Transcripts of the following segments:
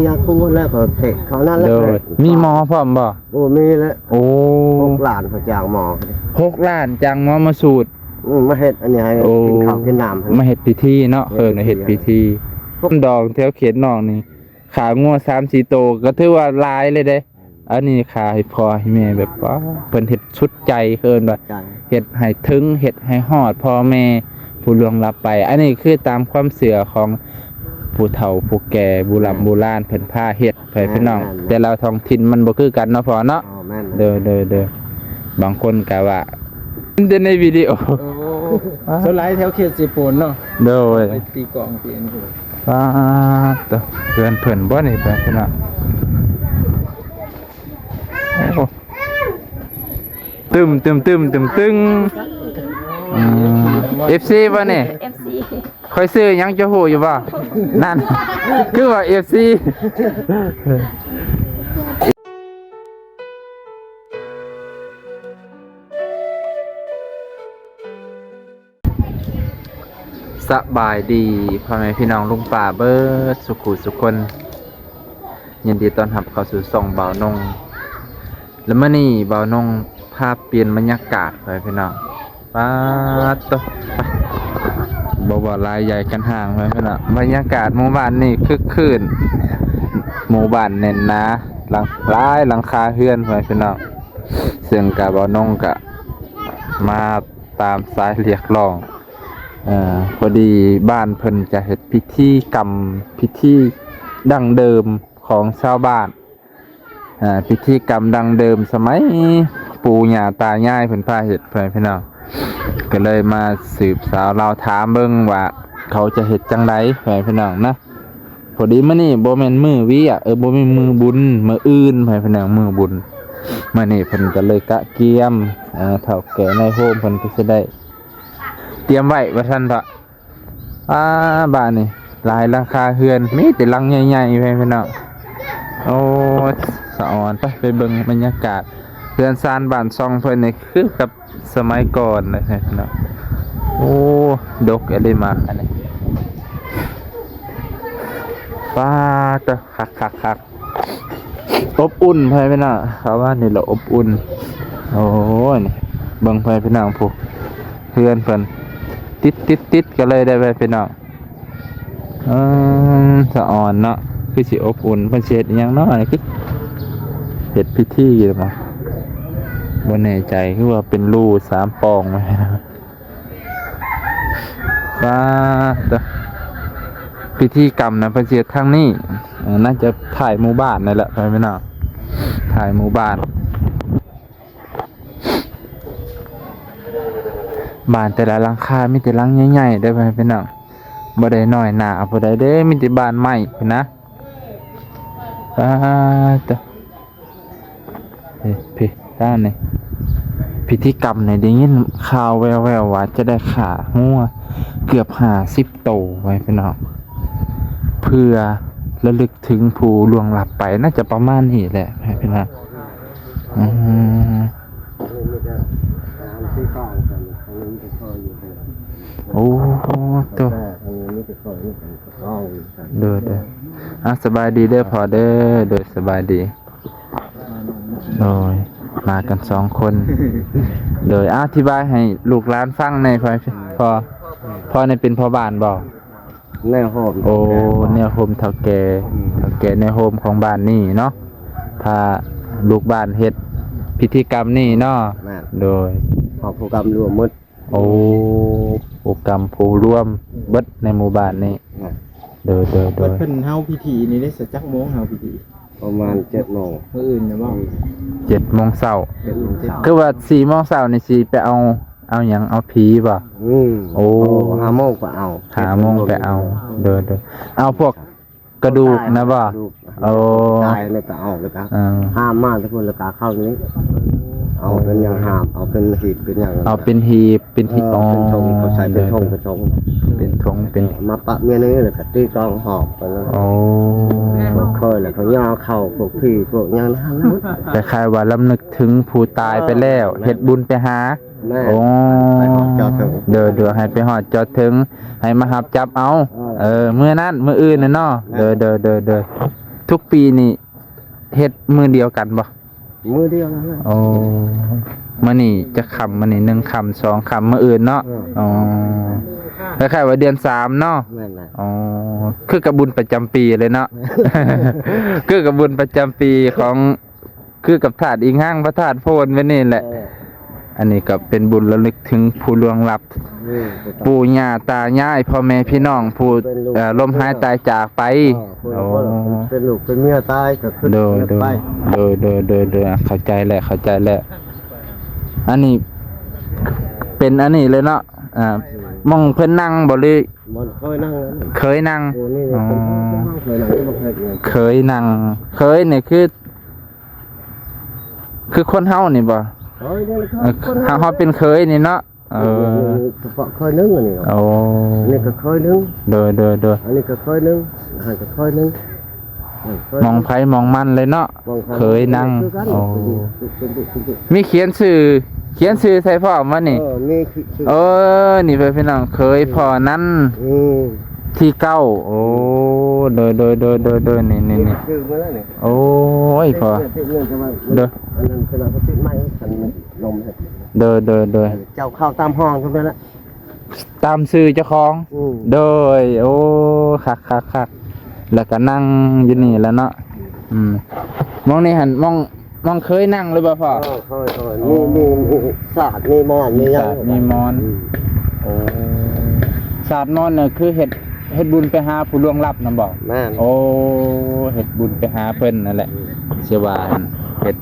ຢາຄູແລ້ວກໍເທະເທົ່ານັ້ນແຫຼະ. ໂດຍ ມີໝໍພ້ອມບໍ່? ໂອ້ ມີແລ້ວ. ໂອ້ ຫົກລ້ານເຂົາຈ້າງໝໍ. ຫົກລ້ານຈ້າງໝໍມາສູດ. ອືມ ມາເຮັດອັນນີ້ໃຫ້ ໂອ້ ກິນເຂົ້າກິນນ້ຳ ມາເຮັດພິທີເນາະ. ເອີ ເຮັດພິທີ ເຮັດພິທີ ດອງແຖວເຂດນອກນີ້ ຂາງົວສາມສີ່ໂຕ ກໍຖືວ່າຫຼາຍເລີຍເດ້. ອັນນີ້ຂາໃຫ້ພໍ່ໃຫ້ແມ່ ແບບວ່າເພິ່ນເຮັດສຸດໃຈ ເອີ້ນວ່າ ໃຈ ເຮັດໃຫ້ເຖິງ ເຮັດໃຫ້ຮອດພໍ່ແມ່ຜູ້ລ່ວງລັບໄປ. ອັນນີ້ຄືຕາມຄວາມເຊື່ອຂອງຜູ້ເຖົ້າຜູ້ແກ່ບູລຳ ແມ່ນ ບູລານເພິ່ນພາເຮັດ ໃຫ້ພີ່ນ້ອງ ແມ່ນໆໆ ແຕ່ລະທ້ອງຖິ່ນມັນບໍ່ຄືກັນເນາະພໍ່ເນາະ. ອໍ ແມ່ນໆ ໂດຍໆ ບາງຄົນກໍວ່າ ເຫັນແຕ່ໃນວິດີໂອ. ໂອ້ ສ່ວນຫຼາຍແຖວເຂດເຊໂປນເນາະ. ໂດຍ ໄປຕີກອງຕີອັນນີ້. ປາດໂທ້ ເຮືອນເພິ່ນບໍ່ນີ້ ພີ່ນ້ອງ? ໂອ້ ຕຶm, tym, tym, tym, tym. ອືມ ເອັຟຊີ ບໍ່ນີ້? ເອັຟຊີ ຂ້ອຍຊື່ຫຍັງເຈົ້າຮູ້ຢູ່ບໍ່? ນັ້ນ ຄືວ່າ ເອັຟຊີ. ສະບາຍດີພໍ່ແມ່ພີ່ນ້ອງລຸງປ້າເບິດສຸຂູສຸຄົນ, ຍິນດີຕ້ອນຮັບເຂົ້າສູ່ຊ່ອງບ່າວນົງ. ແລະມື້ນີ້ບ່າວນົງພາປ່ຽນບັນຍາກາດໄປພີ່ນ້ອງ. ປາດໂທ້ ບໍ່ເວົ້າຫຼາຍ ຢາຍກັນຫ່າງໄປພີ່ນ້ອງ. ບັນຍາກາດໝູ່ບ້ານນີ້ຄຶກຄື້ນ, ໝູ່ບ້ານແໜ້ນໜາ, ຫຼັງ ຫຼາຍຫຼັງຄາເຮືອນໄປພີ່ນ້ອງ. ເຊິ່ງກະບ່າວນົງກະມາ ຕາມສາຍຮຽກຮ້ອງ. ເອີ ພໍດີບ້ານເພິ່ນຈະເຮັດພິທີກຳ ພິທີດັ້ງເດີມຂອງຊາວບ້ານ, ເອີ ພິທີກຳດັ້ງເດີມສະໄໝປູ່ຍ່າຕາຍາຍເພິ່ນພາເຮັດ ພໍ່ແມ່ພີ່ນ້ອງ. ກໍເລີຍມາສືບສາວລາວຖາມເບິ່ງວ່າເຂົາຈະເຮັດຈັ່ງໃດ ພໍ່ແມ່ພີ່ນ້ອງນະ. ພໍດີມື້ນີ້ບໍ່ແມ່ນມື້ວຽກ ເອີ ບໍ່ແມ່ນມື້ບຸນ ມື້ອື່ນ ພໍ່ແມ່ພີ່ນ້ອງ ມື້ບຸນ. ມື້ນີ້ເພິ່ນກໍເລີຍກະກຽມ ເອີ ເຖົ້າແກ່ນາຍໂຮມເພິ່ນກໍຊິໄດ້ຕຽມໄວ້ວ່າຊັ້ນເຖາະ. ອາ ບ້ານນີ້ຫຼາຍຫຼັງຄາເຮືອນ ມີແຕ່ຫຼັງໃຫຍ່ໆ ພໍ່ແມ່ພີ່ນ້ອງ. ໂອ້ ສະອອນ ໄປ ໄປເບິ່ງບັນຍາກາດເຮືອນຊານບ້ານຊ່ອງເພິ່ນນີ້ຄືກັບ ສະໄໝກ່ອນນະພີ່ນ້ອງ. ໂອ້ ດົກອີ່ຫຼີໝາກອັນນີ້. ປາດໂທ້ ຄັກໆໆ ອົບອຸ່ນ ພໍ່ແມ່ພີ່ນ້ອງ. ເຂົ້າມານີ້ລະອົບອຸ່ນ. ໂອ້ຍ ນີ້ເບິ່ງ ພໍ່ແມ່ພີ່ນ້ອງ ຜູ້ເຮືອນເພິ່ນຕິດໆໆກັນເລີຍເດ້ ພໍ່ແມ່ພີ່ນ້ອງ. ເອີ ສະອອນເນາະ ຄືຊິອົບອຸ່ນ. ເພິ່ນຊິເຮັດອີ່ຫຍັງເນາະ ອັນນີ້ຄືເຮັດພິທີຢູ່ບໍ? ບໍ່ແນ່ໃຈ ຄືວ່າເປັນຮູສາມປ່ອງ. ປາດໂທ້ ພິທີກຳນະ ເພິ່ນຊິເຮັດທາງນີ້. ເອີ ໜ້າຈະທ້າຍໝູ່ບ້ານນີ້ແຫຼະ ພໍ່ແມ່ພີ່ນ້ອງ ທ້າຍໝູ່ບ້ານ. ບ້ານແຕ່ລະຫຼັງຄາມີແຕ່ຫຼັງໃຫຍ່ໆເດີ້ ພໍ່ແມ່ພີ່ນ້ອງ. ບໍ່ໄດ້ນ້ອຍໜ້າຜູ້ໃດເດ້ ມີແຕ່ບ້ານໄມ້ພຸ້ນນະ. ປາດໂທ້ ເອີ ພີ້ ທາງນີ້ ພິທີກຳນີ້ໄດ້ຍິນຂ່າວແວ່ວໆວ່າຈະໄດ້ຂ້າງົວເກືອບຫ້າສິບໂຕ ພໍ່ແມ່ພີ່ນ້ອງ ເພື່ອລະລຶກເຖິງຜູ້ລ່ວງລັບໄປ. ໜ້າຈະປະມານນີ້ແຫຼະ ພໍ່ແມ່ພີ່ນ້ອງ. ອືມ ໂອ້ໂທ້ ໂດຍໆ ອ່າ ສະບາຍດີເດີພໍ່ເດີ. ໂດຍ ສະບາຍດີ. ໂດຍ ມາກັນສອງຄົນ. ໂດຍ ອະທິບາຍໃຫ້ລູກຫຼານຟັງແດ່ ພໍ່ ພໍ່ນີ້ເປັນພໍ່ບ້ານບໍ່? ແນວໂຮມ ໂອ້ ແນວໂຮມເຖົ້າແກ່ ອືມ ເຖົ້າແກ່ແນວໂຮມຂອງບ້ານນີ້ເນາະ ພາລູກບ້ານເຮັດພິທີກຳນີ້ເນາະ. ແມ່ນ ໂດຍ ເພາະຜູ້ກຳລວມໝົດ. ໂອ້ ຜູ້ກຳຜູ້ລວມ ອືມ ເບິດໃນໝູ່ບ້ານນີ້. ແມ່ນ ໂດຍໆໆ ເພິ່ນເຮົາພິທີນີ້ໄດ້ສັກຈັກໂມງເຮົາພິທີ? ປະມານເຈັດໂມງ ມື້ອື່ນນະບໍ່? ເຈັດໂມງເຊົ້າ ເຈັດໂມງເຊົ້າ. ຄືວ່າສີ່ໂມງເຊົ້ານີ້ຊິໄປເອົາ ເອົາຫຍັງ ເອົາຜີບໍ່? ອືມ ໂອ້ ຫ້າໂມງໄປເອົາ ຫ້າໂມງໄປເອົາ. ໂດຍໆ ເອົາພວກກະດູກນະບໍ່? ໂອ້ ຕາຍແລ້ວກະເອົາ ແລ້ວກະ ອ່າ ຫາມມາແຕ່ພຸ້ນ ແລ້ວກະເຂົ້ານີ້ ເອົາເປັນຫຍັງຫາມ ເອົາເປັນຫີບເປັນຫຍັງ ເອົາເປັນຫີບ ເປັນທີ່ ອໍ ເປັນຖົງ ເຂົາໃສ່ເປັນຖົງ ເປັນຖົງ ເປັນຖົງ ເປັນ ມາປະເມຍນີ້ ແລ້ວກໍຕີກອງຫອບໄປເລີຍ. ໂອ້ ພວກຂ້ອຍແລ້ວກໍຍ່າເຂົ້າ ພວກຜີພວກຫຍັງນັ້ນ ຄ້າຍໆວ່າລຳນຶກເຖິງຜູ້ຕາຍໄປແລ້ວ ເອີ ເຮັດບຸນໄປຫາ. ແມ່ນ ໂອ້ ໄປຮອດຈອດເຖິງ ໂດຍໆ ໃຫ້ໄປຮອດຈອດເຖິງ ໃຫ້ມາຮັບຈັບເອົາ. ເອີ ເອີ ມື້ນັ້ນ ມື້ອື່ນນະເນາະ. ແມ່ນ ໂດຍໆໆ ທຸກປີນີ້ເຮັດມື້ດຽວກັນບໍ່? ມື້ດຽວນັ້ນແຫຼະ. ໂອ້ ມື້ນີ້ຈັກຄ່ຳ? ມື້ນີ້ໜຶ່ງຄ່ຳ ສອງຄ່ຳ ມື້ອື່ນເນາະ. ເອີ ອໍ ຄ້າຍໆວ່າເດືອນສາມເນາະ. ແມ່ນແຫຼະ. ອໍ ຄືກັບບຸນປະຈຳປີເລີຍເນາະ. ຄືກັບບຸນປະຈຳປີຂອງ ຄືກັບທາດອີງຮັງ ພະທາດໂພນແບບນີ້ແຫຼະ. ເອີ ອັນນີ້ກໍເປັນບຸນລະລຶກເຖິງຜູ້ລ່ວງລັບ ອືມ ປູ່ຍ່າຕາຍາຍ ພໍ່ແມ່ພີ່ນ້ອງ ຜູ້ ເປັນລູກ ເອີ ລົ້ມຫາຍຕາຍຈາກໄປ. ເອີ ຜູ້ ໂອ້ ເປັນລູກເປັນເມຍຕາຍກໍຄື ໂດຍ ໄປ ໂດຍ ໂດຍ ໂດຍ ໂດຍ ເຂົ້າໃຈແລ້ວ ເຂົ້າໃຈແລ້ວ. ອັນນີ້ເປັນອັນນີ້ເລີຍເນາະ. ອ່າ ໝ່ອງເພິ່ນນັ່ງບໍ່ ຫຼື ບໍ່ເຄີຍນັ່ງ. ເຄີຍນັ່ງ. ໂອ້ ນີ້ ອໍ ເຄີຍນັ່ງ ເຄີຍນັ່ງ ເຄີຍນີ້ຄື ຄືຄົນເຮົານີ້ບໍ່? ເອີ ເຮົາ ເຮົາເປັນເຄີຍນີ້ເນາະ. ເອີ ສະເພາະເຄີຍໜຶ່ງອັນນີ້ເນາະ. ໂອ້ ອັນນີ້ກໍເຄີຍໜຶ່ງ. ໂດຍ ໂດຍ ໂດຍ ອັນນີ້ກໍເຄີຍໜຶ່ງ ຫັ້ນກໍເຄີຍໜຶ່ງ. ເອີ ໝ່ອງໃຜໝ່ອງມັນເລີຍເນາະ. ເຄີຍນັ່ງ. ໂອ້ ມີຂຽນຊື່ ຂຽນຊື່ໃສ່ພ້ອມວະນີ້? ເອີ ມີ ເອີ ນີ້ເພິ່ນພີ່ນ້ອງ ເຄີຍພໍ່ນັ້ນ ອືມ ທີເກົ້າ. ໂອ້ ໂດຍ ໂດຍ ນີ້ ນີ້ ນີ້ ໂອ້ຍ ພໍ່ ເດີ ອັນນັ້ນເພິ່ນວ່າເຂົາຕິດໃໝ່ ຄັນລົມເຮັດ. ໂດຍ ໂດຍ ໂດຍ ເຈົ້າເຂົ້າຕາມຫ້ອງເທົ່ານັ້ນແຫຼະ ຕາມຊື່ເຈົ້າຂອງ. ອືມ ໂດຍ ໂອ້ ຄັກໆໆ ແລ້ວກໍນັ່ງຢູ່ນີ້ແຫຼະເນາະ. ອືມ ໝ່ອງນີ້ຫັ້ນ ໝ່ອງ ໝ່ອງເຄີຍນັ່ງຫຼືບໍ່ພໍ່? ເອີ ເຄີຍ ເຄີຍ ມີ ມີ ມີສາດ ມີໝອນ ມີຫຍັງ ມີສາດ ມີໝອນ. ອືມ ໂອ້ ສາດໝອນນີ້ຄືເຮັດ ເຮັດບຸນໄປຫາຜູ້ລ່ວງລັບນັ້ນບໍ່? ແມ່ນ. ໂອ້ ເຮັດບຸນໄປຫາເພິ່ນນັ້ນແຫຼະ. ອືມ ຊິວ່າເຮັດ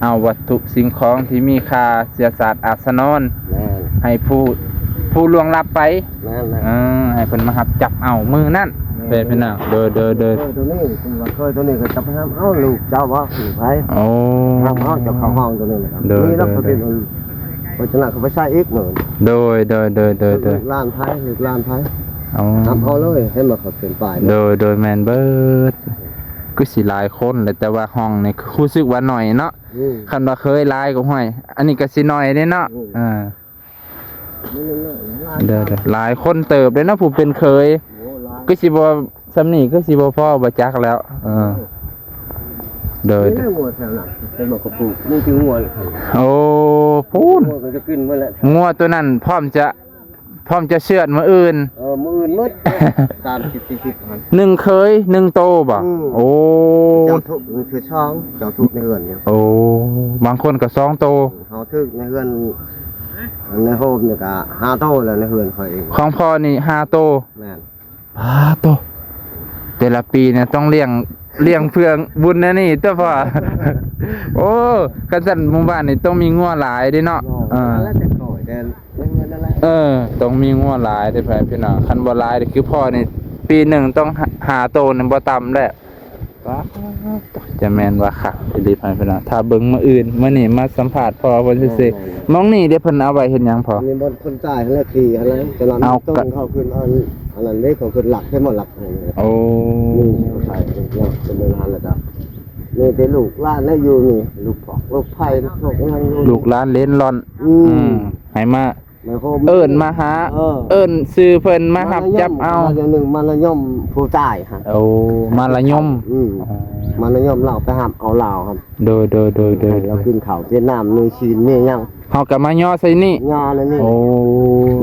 ເອົາວັດຖຸສິ່ງຂອງທີ່ມີຄ່າເສຍສາດອາດສະໜອນ ແມ່ນ ໃຫ້ຜູ້ ຜູ້ລ່ວງລັບໄປ. ແມ່ນໆ ເອີ ໃຫ້ເພິ່ນມາຮັບຈັບເອົາມື້ນັ້ນ. ແມ່ນ ເປັນເນາະ. ໂດຍ ໂດຍ ໂດຍ ເຄີຍໂຕນີ້ ເພິ່ນວ່າເຄີຍໂຕນີ້ກໍຈັບໄປຮັບເອົາລູກເຈົ້າບໍ່ ລູກໃຜ? ໂອ້ ຮັບເອົາ ເຈົ້າເຂົ້າຫ້ອງໂຕນີ້ນະ. ໂດຍ ນີ້ລະ ໂດຍ ເຂົາເປັນ ໂດຍ ເພິ່ນຈະນະເຂົາໄປໃຊ້ອີກເນາະ. ໂດຍ ໂດຍ ໂດຍ ໂດຍ ໂດຍ ລູກຫຼານໃຜ ລູກຫຼານໃຜ? ອໍ ຮັບເອົາເລີຍ ເຫັນບໍ່ ເຂົາເປັນປ້າຍ. ໂດຍ ໂດຍ ແມ່ນເບີດ. ຄືຊິຫຼາຍຄົນແຫຼະ ແຕ່ວ່າຫ້ອງນີ້ຮູ້ສຶກວ່າໜ້ອຍເນາະ. ອືມ ຄັນວ່າເຄີຍຫຼາຍກໍ ຫ້ວຍ ອັນນີ້ກໍຊິໜ້ອຍເດ້ເນາະ. ອືມ ເອີ ເດີໆ ຫຼາຍຄົນເຕີບເດ້ເນາະ ຜູ້ເປັນເຂີຍ. ໂອ້ ຫຼາຍ ຄືຊິບໍ່ ສ່ຳນີ້ຄືຊິບໍ່ພໍບໍ່ຈັກແລ້ວ. ເອີ ໂດຍ ນີ້ແຫຼະງົວແຖວນັ້ນ ເຫັນບໍ່ ເຂົາປູກ ມີແຕ່ງົວ. ໂອ້ ພຸ້ນ ງົວກໍຈະກິນໝົດແຫຼະ ງົວໂຕນັ້ນ ພ້ອມຈະ ພ້ອມຈະເຊືອດມື້ອື່ນ. ເອີ ມື້ອື່ນໝົດ ສາມສິບ ສີ່ສິບຫັ້ນ ໜຶ່ງເຂີຍ ໜຶ່ງໂຕບໍ່? ອືມ ໂອ້ ເຈົ້າທຸບຄືສອງ ເຈົ້າທຸບໃນເຮືອນຢູ່. ໂອ້ ບາງຄົນກໍສອງໂຕ. ເຮົາຖືກໃນເຮືອນ ໃນໂຮມນີ້ກະຫ້າໂຕແລ້ວ ໃນເຮືອນຂ້ອຍເອງ. ຂອງພໍ່ນີ້ຫ້າໂຕ. ແມ່ນ. ປາໂຕ ແຕ່ລະປີນີ້ຕ້ອງລ້ຽງ ລ້ຽງເພື່ອບຸນແນວນີ້ຕົວະພໍ່. ໂອ້ ຄັນຊັ້ນໝູ່ບ້ານນີ້ຕ້ອງມີງົວຫຼາຍເດ້ເນາະ. ເອີ ແລ້ວແຕ່ຂ້ອຍແຕ່ ເອີ ຕ້ອງມີງົວຫຼາຍເດ້ ພໍ່ແມ່ພີ່ນ້ອງ. ຄັນບໍ່ຫຼາຍນີ້ຄືພໍ່ນີ້ ປີໜຶ່ງຕ້ອງຫ້າໂຕນີ້ບໍ່ຕ່ຳແລ້ວ. ປາດ ຈະແມ່ນວ່າຄັກອີ່ຫຼີ ພໍ່ແມ່ພີ່ນ້ອງ. ຖ້າເບິ່ງມື້ອື່ນ ມື້ນີ້ມາສຳພາດພໍ່ເພິ່ນຊື່ໆ. ແມ່ນໆ ໝ່ອງນີ້ເດ້ ເພິ່ນເອົາໄວ້ເຮັດຫຍັງພໍ່? ນີ້ບ່ອນຄົນຕາຍຫັ້ນແຫຼະ ທີ່ຫັ້ນແຫຼະ. ຈະນຳ ເອົາ ຕົ້ນເຂົາຂຶ້ນ ອັນ ອັນນັ້ນເດ້ ເຂົາຂຶ້ນລັກໃຫ້ໝົດລັກ. ໂອ້ ນີ້ເຂົາໃສ່ເນາະ ເປັນໂບລານແລ້ວກະ ມີແຕ່ລູກຫຼານແຫຼະຢູ່ນີ້ ລູກພອກລູກໄພພວກຫຍັງຢູ່ ລູກຫຼານເລນລ່ອນ. ອືມ ອືມ ໃຫ້ມາ ເອີ້ນມາຫາ ເອີ ເອີ້ນຊື່ເພິ່ນມາຮັບຈັບເອົາ. ມາລະຍົມ ມາລະຍົມຜູ້ຕາຍຫັ້ນ. ໂອ້ ມາລະຍົມ. ອືມ ອໍ ມາລະຍົມລາວໄປຮັບເອົາລາວຫັ້ນ. ໂດຍ ໂດຍ ໂດຍ ໂດຍ ລາວກິນເຂົ້າກິນນ້ຳ ມີຊີ້ນມີຫຍັງ ເຮົາກໍມາຍໍໃສ່ນີ້ ຍໍໃນນີ້. ໂອ້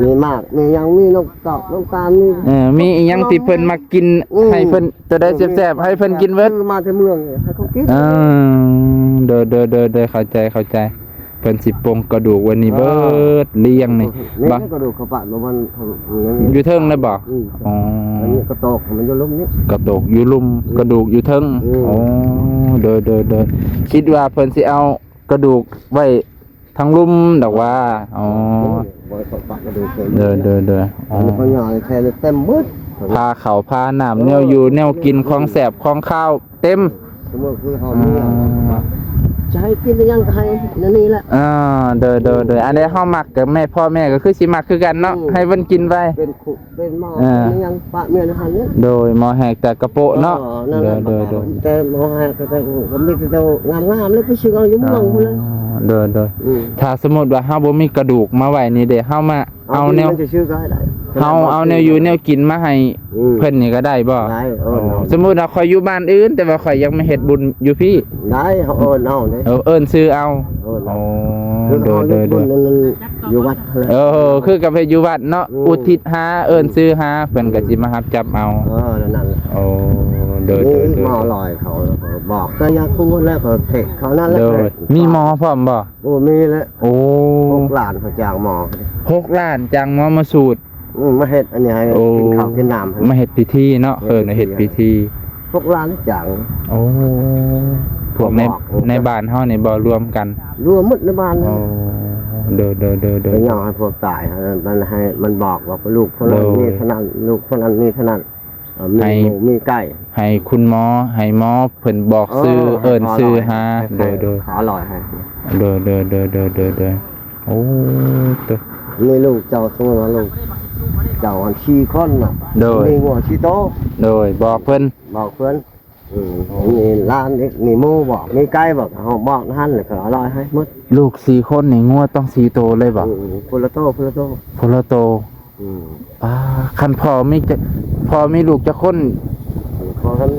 ມີໝາກ ມີຫຍັງ ມີນົກຕອກ ນົກຕານ ມີ ເອີ ມີອີ່ຫຍັງທີ່ເພິ່ນມັກກິນ ອືມ ໃຫ້ເພິ່ນ ໂຕໃດແຊບໆ ໃຫ້ເພິ່ນກິນເບິດ ຊື້ມາແຕ່ເມືອງໃຫ້ເຂົາກິນ. ເອີ ໂດຍ ໂດຍ ໂດຍ ໂດຍ ເຂົ້າໃຈ ເຂົ້າໃຈ. ເພິ່ນຊິປົງກະດູກໄວ້ນີ້ເບິດ ເອີ ລ້ຽງນີ້. ນີ້ ບາງ ກະດູກເຂົາປະບໍ່ມັນ ຢູ່ເທິງໄດ້ບໍ່? ອືມ ອໍ ອັນນີ້ກະໂຕກມັນຢູ່ລຸ່ມນີ້ ກະໂຕກຢູ່ລຸ່ມ ອືມ ກະດູກຢູ່ເທິງ. ອືມ ໂອ້ ໂດຍ ໂດຍ ໂດຍ ຄິດວ່າເພິ່ນຊິເອົາກະດູກໄວ້ທາງລຸ່ມດອກວ່າ. ອໍ ບໍ່ໄດ້ເຂົາປະກະດູກເລີຍ. ໂດຍ ໂດຍ ໂດຍ ອໍ ອັນນີ້ເພິ່ນຫຍ້າຍແທ້ເຕັມເບິດ ພາເຂົ້າພານ້ຳ ແນວຢູ່ແນວກິນ ຂອງແຊບຂອງຄາວ ເຕັມ. ສົມມຸດຄືເຮົາມີຫຍັງ ອ່າ ຈະໃຫ້ກິນອີ່ຫຍັງກໍໃຫ້ແນວນີ້ແຫຼະ. ອ່າ ໂດຍ ໂດຍ ໂດຍ ອັນໃດເຮົາມັກກໍແມ່ ພໍ່ແມ່ກໍຄືຊິມັກຄືກັນເນາະ. ອືມ ໃຫ້ເພິ່ນກິນໄວ້ ເປັນຄຸ ເປັນໝໍ້ ເອີ ເປັນຫຍັງ ປະເມຍນະຫັ້ນເນາະ. ໂດຍ ໝໍ້ແຫກຕາກະໂປະເນາະ. ອໍ ນັ້ນແຫຼະ. ໂດຍ ໂດຍ ໂດຍ ແຕ່ໝໍ້ແຫກກໍແຕ່ກໍມີແຕ່ໂຕງາມໆເລີຍ ໄປຊື້ເອົາຢູ່ເມືອງພຸ້ນແຫຼະ. ອໍ ໂດຍ ໂດຍ ອືມ ຖ້າສົມມຸດວ່າເຮົາບໍ່ມີກະດູກມາໄວ້ນີ້ເດ້ ເຮົາມາ ເອົາແນວ ມັນຈະຊື້ກໍໃຫ້ໄດ້. ເຮົາເອົາແນວຢູ່ແນວກິນມາໃຫ້ ອືມ ເພິ່ນນີ້ກໍໄດ້ບໍ່? ໄດ້ ເອີ ອໍ ເອົາ ສົມມຸດວ່າຂ້ອຍຢູ່ບ້ານອື່ນ ແຕ່ວ່າຂ້ອຍຢາກມາເຮັດບຸນຢູ່ພີ້ ໄດ້ ເຮົາເອີ້ນເອົາເດ້ ເອີ ເອີ້ນຊື່ເອົາ ເອີ້ນເອົາ ອໍ ຄືເຮົາເຮັດບຸນນັ້ນຢູ່ວັດຫັ້ນແຫຼະ ເອີ ຄືກັບເຮັດຢູ່ວັດເນາະ ອືມ ອຸທິດຫາ ເອີ້ນຊື່ຫາ ເພິ່ນກໍ ອືມ ຊິມາຮັບຈັບເອົາ ເອີ ນັ້ນໆ ໂອ້ ໂດຍ ໂດຍ ໂດຍ ໝໍລອຍເຂົາ ບອກໄສຍາຄູແລ້ວກໍເທດເຂົານັ້ນແຫຼະ ໂດຍ ມີໝໍພ້ອມບໍ່? ໂອ້ ມີແລ້ວ ໂອ້ ຫົກລ້ານເຂົາຈ້າງໝໍ ຫົກລ້ານຈ້າງໝໍມາສູດ ອືມ ມາເຮັດອັນນີ້ໃຫ້ ໂອ້ ກິນເຂົ້າກິນນ້ຳ ມາເຮັດພິທີເນາະ ເອີ ເຮັດພິທີ ເຮັດພິທີ ຫົກລ້ານຈ້າງ ໂອ້ ພວກໃນ ໃນບ້ານເຮົານີ້ບໍ່ລວມກັນ ລວມໝົດໃນບ້ານ ໂອ້ ໂດຍ ໂດຍ ໂດຍ ໂດຍ ໄປຍ່ອງໃຫ້ພວກຕາຍ ມັນໃຫ້ ມັນບອກວ່າລູກຄົນນັ້ນ ໂດຍ ມີເທົ່ານັ້ນ ລູກຄົນນັ້ນມີເທົ່ານັ້ນ ເອີ ມີ ໃຫ້ ໝູ່ມີໄກ່ ໃຫ້ຄຸນໝໍ ໃຫ້ໝໍເພິ່ນບອກຊື່ ເອີ ເອີ້ນຊື່ຫາ ໃຫ້ ໂດຍ ໂດຍ ຂາລອຍໃຫ້ ໂດຍ ໂດຍ ໂດຍ ໂດຍ ໂດຍ ໂດຍ ໂອ້ ໂຕ ມີລູກເຈົ້າ ສົມມຸດວ່າລູກເຈົ້າອັນສີ່ຄົນເນາະ ໂດຍ ມີງົວສີ່ໂຕ ໂດຍ ບອກເພິ່ນ ບອກເພິ່ນ ອືມ ມີຫຼານອີກ ມີໝູບໍ່ ມີໄກ່ບໍ່ ເຮົາບອກຫັ້ນ ແລ້ວກໍເອົາລອຍໃຫ້ໝົດ ລູກສີ່ຄົນນີ້ ງົວຕ້ອງສີ່ໂຕເລີຍບໍ່? ອືມ ຄົນລະໂຕ ຄົນລະໂຕ ຄົນລະໂຕ ອືມ ປ້າ ຄັນພໍ່ມີຈັກ ພໍ່ມີລູກຈັກຄົນ? ພໍ່ກັນ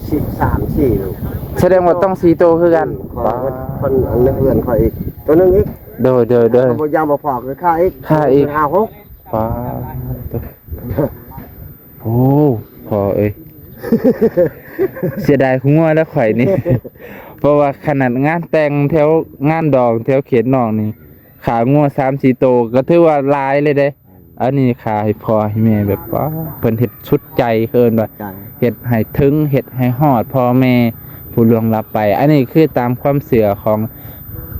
ສີ່ ສາມສີ່ລູກ ສະແດງວ່າຕ້ອງສີ່ໂຕຄືກັນ ອືມ ພໍ່ ປ້າ ຄົນອັນໃນເຮືອນຂ້ອຍອີກ ໂຕໜຶ່ງອີກ ໂດຍ ໂດຍ ໂດຍ ບໍ່ຢາມບໍ່ພໍຄືຂ້າອີກ ຂ້າອີກ ຫ້າຫົກ ປ້າ ໂອ້ ພໍ່ເອີຍ ເສຍດາຍງົວແລ້ວຂ້ອຍນີ້ ເພາະວ່າຂະໜາດງານແຕ່ງແຖວ ງານດອງແຖວເຂດນອກນີ້ ຂາງົວສາມສີ່ໂຕກໍຖືວ່າຫຼາຍເລີຍເດ້ ອັນນີ້ຂາໃຫ້ພໍ່ໃຫ້ແມ່ແບບ ປ້າ ເພິ່ນເຮັດສຸດໃຈ ເອີ້ນວ່າ ໃຈ ເຮັດໃຫ້ເຖິງ ເຮັດໃຫ້ຮອດພໍ່ແມ່ຜູ້ລ່ວງລັບໄປ ອັນນີ້ຄືຕາມຄວາມເຊື່ອຂອງ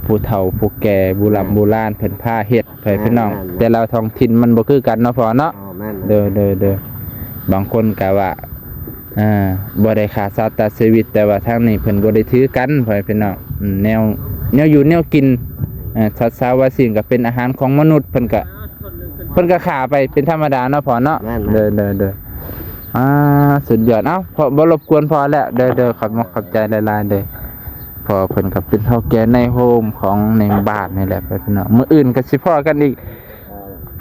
ຜູ້ເຖົ້າຜູ້ແກ່ບູລຳ ແມ່ນ ບູລານເພິ່ນພາເຮັດ ພໍ່ແມ່ພີ່ນ້ອງ ແມ່ນ ແຕ່ລະທ້ອງຖິ່ນມັນບໍ່ຄືກັນເນາະພໍ່ເນາະ ອໍ ແມ່ນ ໂດຍ ໂດຍ ໂດຍ ບາງຄົນກໍວ່າ ອ່າ ບໍ່ໄດ້ຂ້າສັດຕັດຊີວິດ ແຕ່ວ່າທາງນີ້ເພິ່ນບໍ່ໄດ້ຖືກັນ ພໍ່ແມ່ພີ່ນ້ອງ ອືມ ແນວ ແນວຢູ່ແນວກິນ ເອີ ສັດສາວາສິ່ງກໍເປັນອາຫານຂອງມະນຸດ ເພິ່ນກໍ ເພິ່ນກໍຂ້າໄປເປັນທຳມະດາເນາະພໍ່ເນາະ ແມ່ນໆ ໂດຍ ໂດຍ ໂດຍ ອ່າ ສຸດຍອດ ເອົ້າ ພໍ່ບໍ່ລົບກວນພໍ່ແລ້ວ ໂດຍ ໂດຍ ຂອບມຸກຂອບໃຈຫຼາຍໆເດີ ພໍ່ເພິ່ນກໍເປັນເຖົ້າແກ່ນາຍໂຮມຂອງໃນບ້ານນີ້ແຫຼະ ພີ່ນ້ອງ ມື້ອື່ນກໍຊິພໍ້ກັນອີກ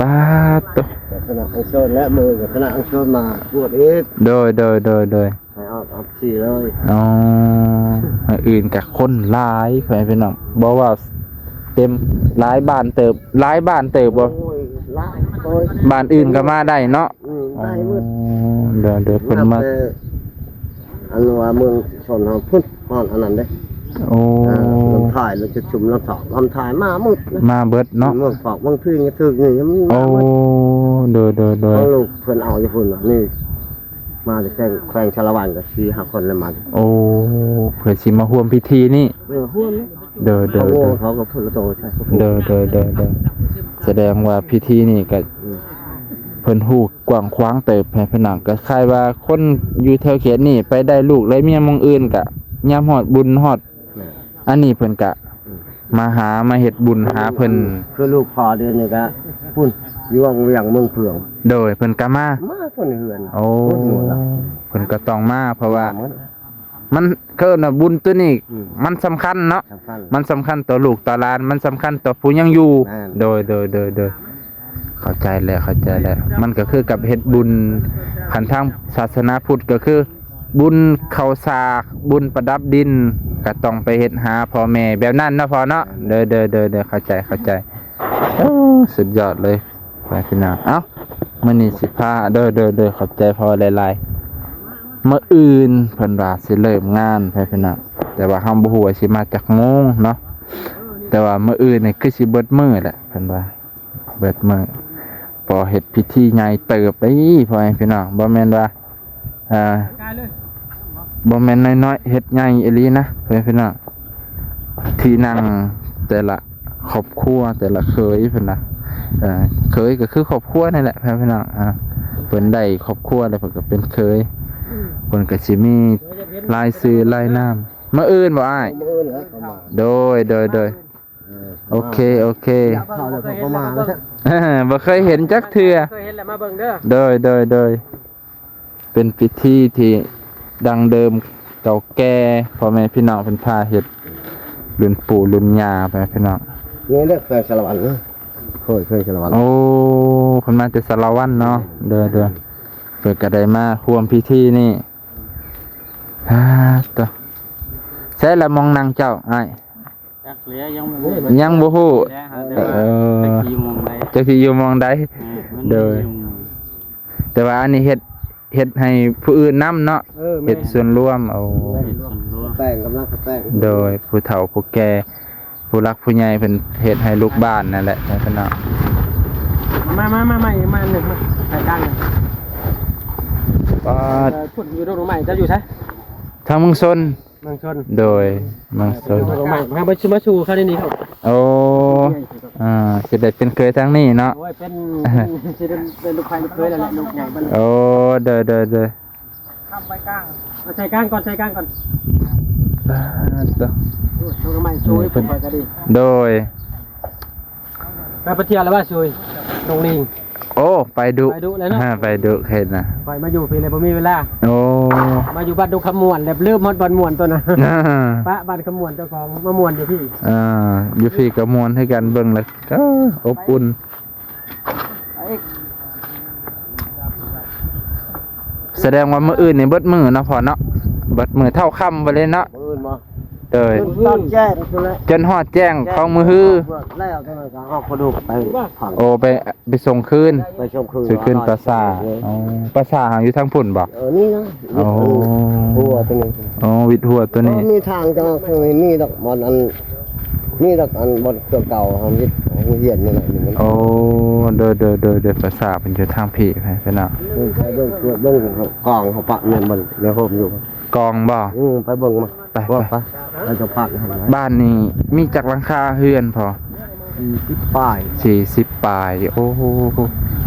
ປາດໂຕ ຄະນະອັນເຊີນ ແລະ ມື້ອື່ນຄະນະອັນເຊີນມາບວດອີກ ໂດຍ ໂດຍ ໂດຍ ໂດຍ ໃຫ້ອອກອັບຊີເລີຍ ອໍ ມື້ອື່ນກະຄົນຫຼາຍ ພໍ່ແມ່ພີ່ນ້ອງ ບໍ່ວ່າເຕັມ ຫຼາຍບ້ານເຕີບ ຫຼາຍບ້ານເຕີບບໍ່? ໂອ້ຍ ຫຼາຍ ໂອ້ຍ ບ້ານອື່ນກໍມາໄດ້ເນາະ ອືມ ໄດ້ໝົດ ອໍ ເດີ ເດີ ເພິ່ນມາ ນັບແຕ່ ອັນວ່າເມືອງຊົນເຮົາພຸ້ນ ຮອດອັນນັ້ນເດ້ ໂອ້ ອ່າ ລຳຖ່າຍ ລຳຈະຊຸມ ລຳຖອກ ລຳຖ່າຍ ມາໝົດນະ ມາເບິດເນາະ ເມືອງພອກ ເມືອງພິງ ຖືກນີ້ ໂອ້ ເດີ ເດີ ເດີ ທາງລູກເພິ່ນເອົາຢູ່ພຸ້ນນະ ນີ້ ມາແຕ່ແຂວງ ແຂວງສາລະວັນກໍສີ່ຫ້າຄົນແລ້ວມາ ໂອ້ ເພື່ອຊິມາຮ່ວມພິທີນີ້ ເອີ ຮ່ວມ ເດີ ເດີ ເຂົາ ເດີ ເຂົາກໍພຸ້ນລະໂຕໃຊ່ ເດີ ເດີ ເດີ ເດີ ສະແດງວ່າພິທີນີ້ກໍ ອືມ ເພິ່ນຮູ້ກວ້າງຂວາງເຕີບ ແມ່ພີ່ນ້ອງ ກໍຄ້າຍວ່າຄົນຢູ່ແຖວເຂດນີ້ໄປໄດ້ລູກໄດ້ເມຍໝ່ອງອື່ນ ກໍຍາມຮອດບຸນຮອດ ແມ່ນ ອັນນີ້ເພິ່ນກະ ອືມ ມາຫາ ມາເຮັດບຸນຫາເພິ່ນ ຄືລູກພໍ່ດຽວນີ້ກະ ພຸ້ນ ຢູ່ວັງວຽງເມືອງເຜືອງ ໂດຍ ເພິ່ນກະມາ ມາຄົນເຮືອນ ໂອ້ ເພິ່ນກະຕ້ອງມາ ເພາະວ່າ ມາໝົດ ມັນ ເຂົາເອີ້ນວ່າບຸນໂຕນີ້ ອືມ ມັນສຳຄັນເນາະ ສຳຄັນ ມັນສຳຄັນຕໍ່ລູກຕໍ່ຫຼານ ມັນສຳຄັນຕໍ່ຜູ້ຍັງຢູ່ ແມ່ນ ໂດຍ ໂດຍ ໂດຍ ໂດຍ ເຂົ້າໃຈແລ້ວ ເຂົ້າໃຈແລ້ວ ມັນກໍຄືກັບເຮັດບຸນ ຄັນທາງສາສະໜາພຸດກໍຄືບຸນເຂົ້າສາກ ບຸນປະດັບດິນ ກໍຕ້ອງໄປເຮັດຫາພໍ່ແມ່ແບບນັ້ນເນາະພໍ່ເນາະ ໂດຍ ໂດຍ ໂດຍ ໂດຍ ເຂົ້າໃຈ ເຂົ້າໃຈ ໂອ້ ສຸດຍອດເລີຍ ໄປພີ່ນ້ອງ ເອົ້າ ມື້ນີ້ຊິພາ ໂດຍ ໂດຍ ໂດຍ ຂອບໃຈພໍ່ຫຼາຍໆ ມື້ອື່ນເພິ່ນວ່າຊິເລີ່ມງານ ໄປພີ່ນ້ອງ ແຕ່ວ່າເຮົາບໍ່ຮູ້ວ່າຊິມາຈັກໂມງເນາະ ແຕ່ວ່າມື້ອື່ນນີ້ຄືຊິເບິດມື້ແຫຼະ ເພິ່ນວ່າ ເບິດມື້ ພໍເຮັດພິທີໃຫຍ່ເຕີບເດ້ ພໍ່ແມ່ພີ່ນ້ອງ ບໍ່ແມ່ນວ່າ ອ່າ ບໍ່ແມ່ນນ້ອຍໆ ເຮັດໃຫຍ່ອີ່ຫຼີນະ ພໍ່ແມ່ພີ່ນ້ອງ ທີ່ນັ່ງແຕ່ລະຄອບຄົວ ແຕ່ລະເຂີຍເພິ່ນນະ ເອີ ເຂີຍກໍຄືຄອບຄົວນີ້ແຫຼະ ພໍ່ແມ່ພີ່ນ້ອງ ອ່າ ເພິ່ນໄດ້ຄອບຄົວແລ້ວ ເພິ່ນກໍເປັນເຂີຍ ເພິ່ນກໍຊິມີລາຍຊື່ລາຍນາມ ມື້ອື່ນບໍ່ອ້າຍ? ມື້ອື່ນແລ້ວເຂົາມາ ໂດຍ ໂດຍ ໂດຍ ເອີ ໂອເຄ ໂອເຄ ເຂົາແລ້ວເຂົາກໍມາແລ້ວ ບໍ່ເຄີຍເຫັນຈັກເທື່ອ ເຄີຍເຫັນແລ້ວມາເບິ່ງເດີ ໂດຍ ໂດຍ ໂດຍ ເປັນພິທີທີ່ດັ້ງເດີມເກົ່າແກ່ ພໍ່ແມ່ພີ່ນ້ອງເພິ່ນພາເຮັດ ລຸ້ນປູ່ລຸ້ນຍ່າ ພໍ່ແມ່ພີ່ນ້ອງ ນີ້ແຫຼະແຂວງສາລະວັນ ໂອ້ຍ ແຂວງສາລະວັນ ໂອ້ ເພິ່ນມາແຕ່ສາລະວັນເນາະ. ໂດຍໆ ເພິ່ນກໍໄດ້ມາຮ່ວມພິທີນີ້. ອາ ໂຕ ໃສລະໝ່ອງນັ່ງເຈົ້າອ້າຍ? ຈັກແລ້ວ ຍັງບໍ່ຮູ້ ຍັງບໍ່ຮູ້ແຫຼະ ຫາແຕ່ວ່າ ເອີ ຈັກຊິຢູ່ໝ່ອງໃດ ຈັກຊິຢູ່ໝ່ອງໃດ. ເອີ ໂດຍ ແຕ່ວ່າອັນນີ້ເຮັດ ເຮັດໃຫ້ຜູ້ອື່ນນຳເນາະ. ເອີ ແມ່ນ ເຮັດສ່ວນລວມ. ໂອ້ ເຮັດສ່ວນລວມ ແຕ່ງ ກຳລັງແຕ່ງ. ໂດຍ ຜູ້ເຖົ້າຜູ້ແກ່ ຜູ້ຫຼັກຜູ້ໃຫຍ່ເພິ່ນເຮັດໃຫ້ລູກບ້ານນັ້ນແຫຼະ ພີ່ນ້ອງ. ມາ ມາ ມາ ມາ ມາ ມາ ມາ ປາດ ເອີ ພຸ້ນ ຢູ່ດົງດອກໄມ້ ເຈົ້າຢູ່ໃສ? ທາງເມືອງຊົນ. ເມືອງຊົນ ໂດຍ ເມືອງຊົນ ເອີ ມາ ມາສູ່ ມາສູ່ເຂົາໃນນີ້ເນາະ. ໂອ້ ອ່າ ຊິໄດ້ເປັນເຂີຍທາງນີ້ເນາະ. ໂອ້ຍ ເປັນ ເປັນ ຊິໄດ້ເປັນລູກໃຜລູກເຂີຍແລ້ວແຫຼະ ລູກໃຫຍ່ບັດນີ້. ໂອ້ ໂດຍ ໂດຍ ໂດຍ ຂ້າມໄປກາງ ເອົາໃສ່ກາງກ່ອນ ໃສ່ກາງກ່ອນ. ອ່າ ໂຕ ໂອ້ຍ ດອກໄມ້ສວຍ ເພິ່ນ ເພິ່ນກໍດີ. ໂດຍ ໄປ ໄປທ່ຽວແລ້ວວ່າຊຸຍ ດົງລິງ. ໂອ້ ໄປດຸ ໄປດຸແລ້ວເນາະ. ອ່າ ໄປດຸເຫັນນະ ຂ້ອຍມາຢູ່ພີ້ແລ້ວບໍ່ມີເວລາ. ໂອ້ ມາຢູ່ບ້ານດົງຄຳມ່ວນແລ້ວລືມຮອດບ້ານມ່ວນຕົວນະ. ອ່າ ປະບ້ານຄຳມ່ວນເຈົ້າຂອງ ມາມ່ວນຢູ່ພີ້. ອ່າ ຢູ່ພີ້ກໍມ່ວນຄືກັນ ເບິ່ງແລ້ວ ເອີ ອົບອຸ່ນ. ສະແດງວ່າມື້ອື່ນນີ້ເບິດມື້ເນາະພໍ່ເນາະ ເບິດມື້ເທົ່າຄ່ຳໄປເລີຍເນາະ. ມື້ອື່ນບໍ່? ໂດຍ ຈົນຕອນແຈ້ງພຸ້ນແຫຼະ ຈົນຮອດແຈ້ງຂອງມື້ຮື. ແລ້ວຈັ່ງນັ້ນກໍເອົາກະດູກໄປຝັງ. ໂອ້ ໄປ ໄປສົ່ງຄືນ ໄປສົ່ງຄືນ ສົ່ງຄືນປ່າຊ້າ. ເອີ ອໍ ປ່າຊ້າຫັ້ນຢູ່ທາງພຸ້ນບໍ່? ເອີ ນີ້ນະ. ອໍ ວິດຫົວຕົວນີ້ ອໍ ວິດຫົວຕົວນີ້. ບໍ່ມີທາງຈະອອກທາງນີ້ ມີດອກບ່ອນອັນ ມີດອກອັນບ່ອນເກົ່າເຮົາເຮັດໂຮງຮຽນນີ້ແຫຼະ. ອໍ ໂດຍ ໂດຍ ໂດຍ ໂດຍ ປ່າຊ້າເພິ່ນຢູ່ທາງພີ້ ພີ່ນ້ອງ. ເອີ ໄປເບິ່ງ ກວດເບິ່ງກອງເຂົາປະແມ່ນບໍ່ ໃນໂຮມຢູ່. ກອງບໍ່? ອື ໄປເບິ່ງມາ. ໄປ ໄປ ໄປ ໄປຈະພັກຫັ້ນນະ. ບ້ານນີ້ມີຈັກຫຼັງຄາເຮືອນພໍ່? ສີ່ສິບປາຍ ສີ່ສິບປາຍ. ໂອ້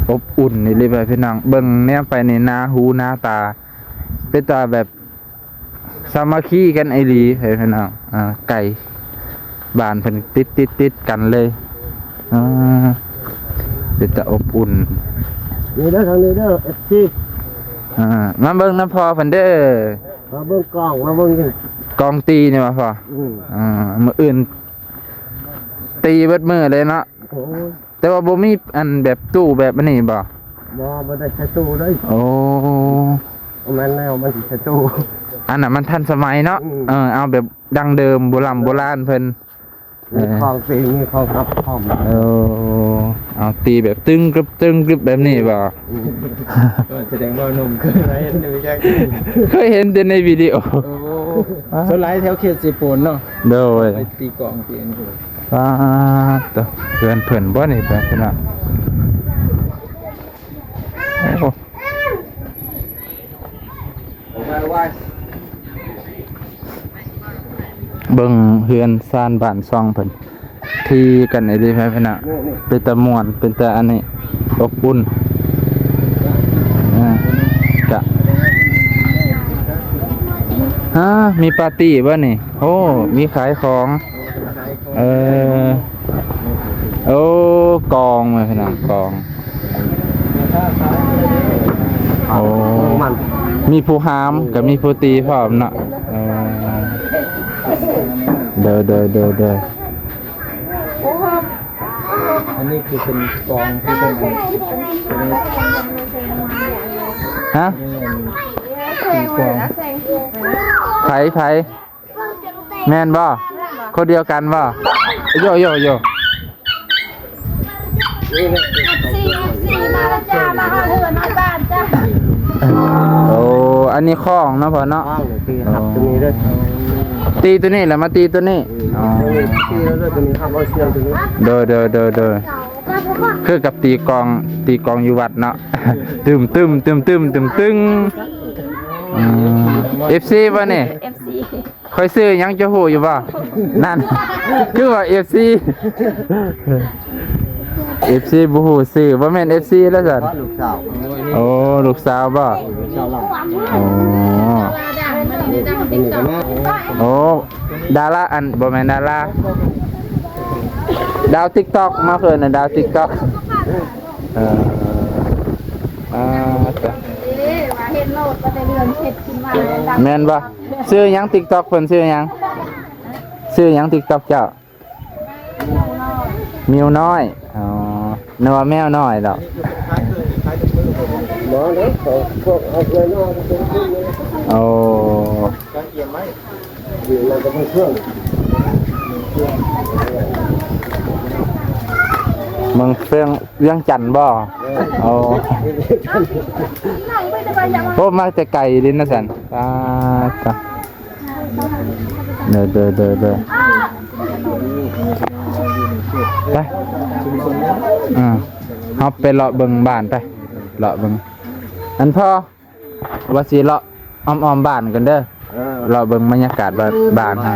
ອົບອຸ່ນອີ່ຫຼີ ພີ່ນ້ອງ. ເບິ່ງແນມໄປນີ້ໜ້າຫູໜ້າຕາ ເປັນຕາແບບສາມັກຄີກັນອີ່ຫຼີ ພີ່ນ້ອງ. ອ່າ ໄກ ບ້ານເພິ່ນຕິດໆກັນເລີຍ. ອ່າ ເປັນຕາອົບອຸ່ນ. ນີ້ເດີ ທາງນີ້ເດີ ເອັຟຊີ. ອ່າ ມາເບິ່ງນຳພໍ່ເພິ່ນເດີ. ມາເບິ່ງກອງ ມາເບິ່ງນີ້ ກອງຕີນີ້ວ່າພໍ່? ອືມ ອ່າ ມື້ອື່ນຕີເບິດມື້ເລີຍເນາະ. ໂອ້ຍ ແຕ່ວ່າບໍ່ມີອັນແບບຕູ້ແບບອັນນີ້ບໍ່? ບໍ່ ບໍ່ໄດ້ໃຊ້ຕູ້ເລີຍ. ໂອ້ ແມ່ນແລ້ວ ມັນຊິໃຊ້ຕູ້ ອັນນັ້ນມັນທັນສະໄໝເນາະ. ອືມ ເອີ ເອົາແບບດັ້ງເດີມ ໂບລຳໂບລານເພິ່ນ. ມີຂອງຕີ ມີຂອງຮັບພ້ອມ. ເອີ ເອົາຕີແບບຕຶງກຶບ ຕຶງກຶບແບບນີ້ບໍ່? ອືມ ສະແດງວ່າໜຸ່ມເຄີຍເຫັນຢູ່ຈັກ ເຄີຍເຫັນແຕ່ໃນວິດີໂອ. ໂອ້ ສ່ວນຫຼາຍແຖວເຂດເຊໂປນເນາະ. ໂດຍ ໄປຕີກອງຕີອັນນີ້. ປາດໂຕ ເຮືອນເພິ່ນບໍ່ນີ້ ພີ່ນ້ອງ. ໂອ້ ເບິ່ງເຮືອນຊານບ້ານຊ່ອງເພິ່ນ ທີ່ກັນອີ່ຫຼີ ພີ່ນ້ອງ. ເປັນຕາມ່ວນ ເປັນຕາອັນນີ້ ອົບອຸ່ນ. ອ່າ ກະ ຮະ ມີປາຕີ້ບໍ່ນີ້? ໂອ້ ມີຂາຍຂອງ. ເອີ ໂອ້ ກອງ ພີ່ນ້ອງ ກອງ. ໂອ້ ມີຜູ້ຫາມ ກໍມີຜູ້ຕີພ້ອມເນາະ. ເອີ ໂດຍ ໂດຍ ໂດຍ ໂດຍ. ອັນນີ້ຄືເປັນກອງທີ່ເພິ່ນ ຮະ? ກອງ ໃຜ ໃຜ? ແມ່ນບໍ່? ຄົນດຽວກັນບໍ່? ໂຢ ໂຢ ໂຢ. ເອັຟຊີ ເອັຟຊີ ມາແລ້ວຈ້າ ມາຮອດເຮືອນຮອດບ້ານຈ້າ. ໂອ້ ອັນນີ້ຄ້ອງເນາະພໍ່ເນາະ. ຄ້ອງ ຕີຮັບຕົວນີ້ເດີ ຕີຕົວນີ້ແລ້ວມາຕີຕົວນີ້. ອືມ ອໍ ຕີແລ້ວຕົວນີ້ຮັບເອົາສຽງຕົວນີ້. ໂດຍ ໂດຍ ໂດຍ ໂດຍ. ຄືກັບຕີກອງ ຕີກອງຢູ່ວັດເນາະ ຕຶມ ຕຶມ ຕຶມ ຕຶມ ຕຶມ ຕຶງ. ອືມ ເອັຟຊີບໍ່ນີ້? ເອັຟຊີ ຂ້ອຍຊື່ຫຍັງເຈົ້າຮູ້ຢູ່ບໍ່? ນັ້ນ ຄືວ່າເອັຟຊີ ເອັຟຊີບໍ່ຮູ້ຊື່ ບໍ່ແມ່ນເອັຟຊີແລ້ວຊັ້ນ. ລູກສາວ ໂອ້ ລູກສາວບໍ່? ລູກສາວຫຼານ. ໂອ້ ໂອ້ ດາລາ ອັນ ບໍ່ແມ່ນດາລາ ດາວຕິກຕັອກ ມາເພິ່ນນະ ດາວຕິກຕັອກ. ເອີ ອ່າ ເອີ ວ່າເຫັນໂລດວ່າແຕ່ເລື່ອງເຮັດຂຶ້ນມາແລ້ວ ແມ່ນບໍ່? ຊື່ຫຍັງ ຕິກຕັອກເພິ່ນຊື່ຫຍັງ? ຊື່ຫຍັງ ຕິກຕັອກເຈົ້າ? ມິວນ້ອຍ. ອໍ ນຶກວ່າແມວນ້ອຍດອກ. ບໍ່ເດ້ ພວກເອົາເພື່ອນອກເປັນຂຶ້ນເລີຍ. ໂອ້ ການກຽມໄວ້ ຢູ່ນັ້ນກໍເປັນເຄື່ອງ ເມືອງເຟງ ວຽງຈັນບໍ່? ເອີ ໂອ້ ໂອ້ ມາແຕ່ໄກເດ້ນະສັນ. ປາດ ເດີ ເດີ ເດີ ເດີ ໄປ ອືມ ເຮົາໄປເລາະເບິ່ງບ້ານໄປ ເລາະເບິ່ງ. ອັນພໍ່ ວ່າຊິເລາະອ້ອມໆບ້ານກ່ອນເດີ ເອີ ເລາະເບິ່ງບັນຍາກາດບ້ານ ບ້ານເຮົາ.